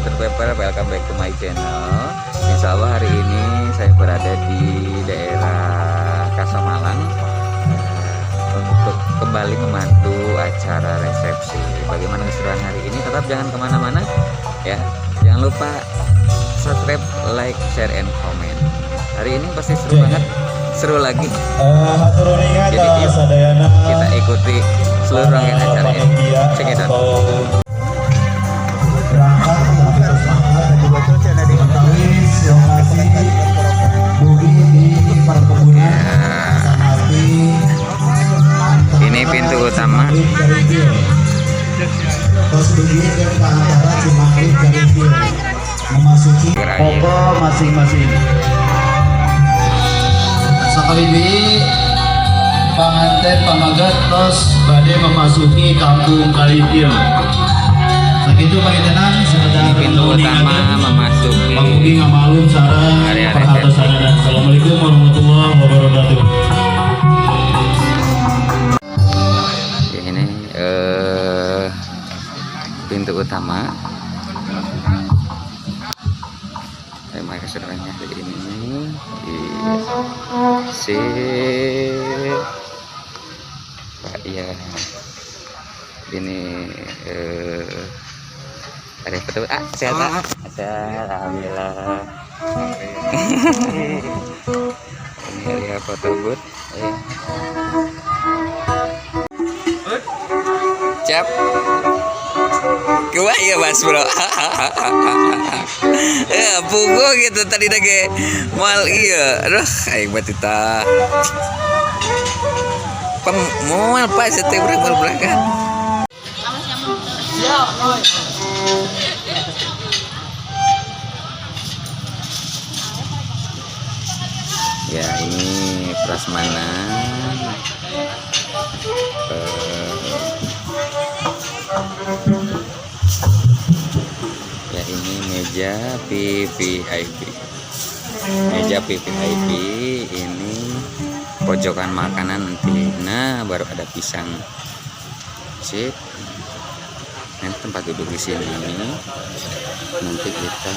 Water Paper, welcome back to my channel. Insya Allah hari ini saya berada di daerah Kasomalang untuk kembali membantu acara resepsi. Bagaimana keseruan hari ini? Tetap jangan kemana-mana ya. Jangan lupa subscribe, like, share, and comment. Hari ini pasti seru banget, seru lagi. Hatur Jadi yuk, sadayana kita ikuti seluruh rangkaian acara ini. Panitia Check it out. Atau berangkat mengetahui lokasi dugi di perkebunan Samati. Ini pintu utama. Tos dugi ke antara Cimanggis Garigil memasuki Gerai. pokok masing-masing. Sakali deui, panganten pameget tos bade memasuki Kampung Kalipil. Sakitu pangintenan sekedar Ini pintu utama memasuki Pamugi ngamalum sareng area perhatosan. Assalamualaikum warahmatullahi wabarakatuh. Ya, ini pintu utama. Tema keseruannya hari ini. Iya. Sip. Pak ya. Ini ada foto. Ah, sehat, Pak. Sehat, alhamdulillah. Ini area foto booth. Iya. Siap. Kumaha ya, Mas Bro? Ya, puguh gitu tadi ge moal iya. Aduh, aing mah tita. Pem moal, Pak, setiap urang moal berangkat. Siap. Ya, ini prasmanan. Ya, ini meja VVIP. Meja VVIP ini pojokan makanan nanti. Nah, baru ada pisang. Sip. Nanti tempat duduk di sini. Nanti kita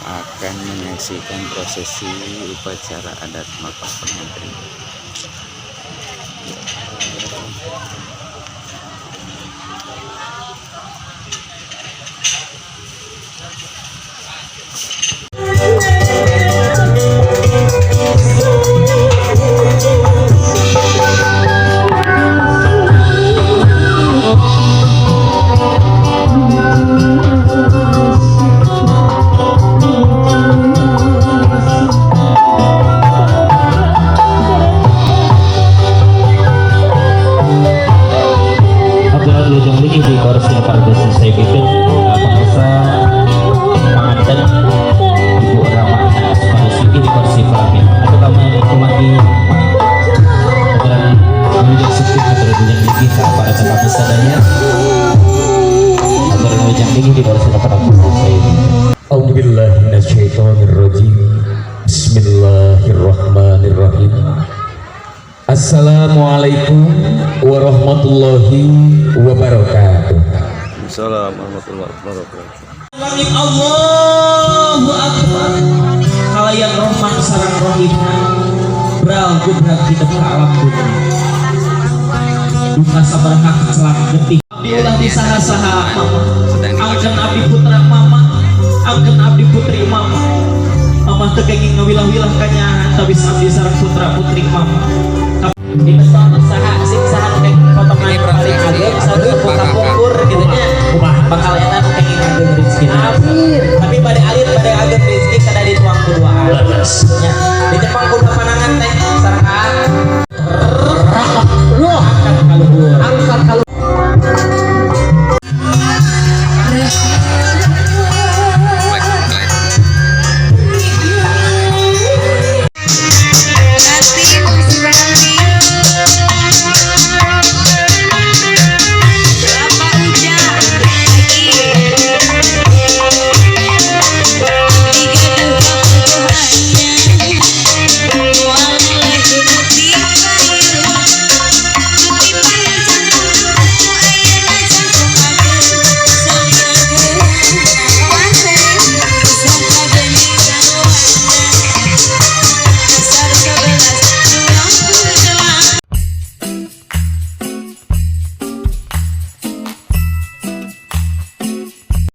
akan menyaksikan prosesi upacara adat melepas pengantin. Aturan wilujeng linggih di kursi pargosi saipipin, pangersa panganten Ibu Rama Sukaresi di kursi pelamin atau kami kumaki. Aturan wilujeng sumping, aturan wilujeng linggih ka para tetamu sadaya. Aturan wilujeng linggih di kursi pargosi saipipin. A'udzubillahi minasyaitonirrajim. Bismillahirrahmanirrahim. Assalamualaikum warahmatullahi wabarakatuh. Assalamualaikum warahmatullahi wabarakatuh. Langit Allahu Akbar kalayan Rohman sareng Rohimna bral gubrak di ka alam dunia duka sabaraha kecelak getih abdi ulah disaha-saha mama. Sedang Angkeun abdi putra mama, angkeun abdi putri mama. Mama teu kenging ngawilah-wilah kanyahan tabis abdi sareng putra putri mama. Di beton saha.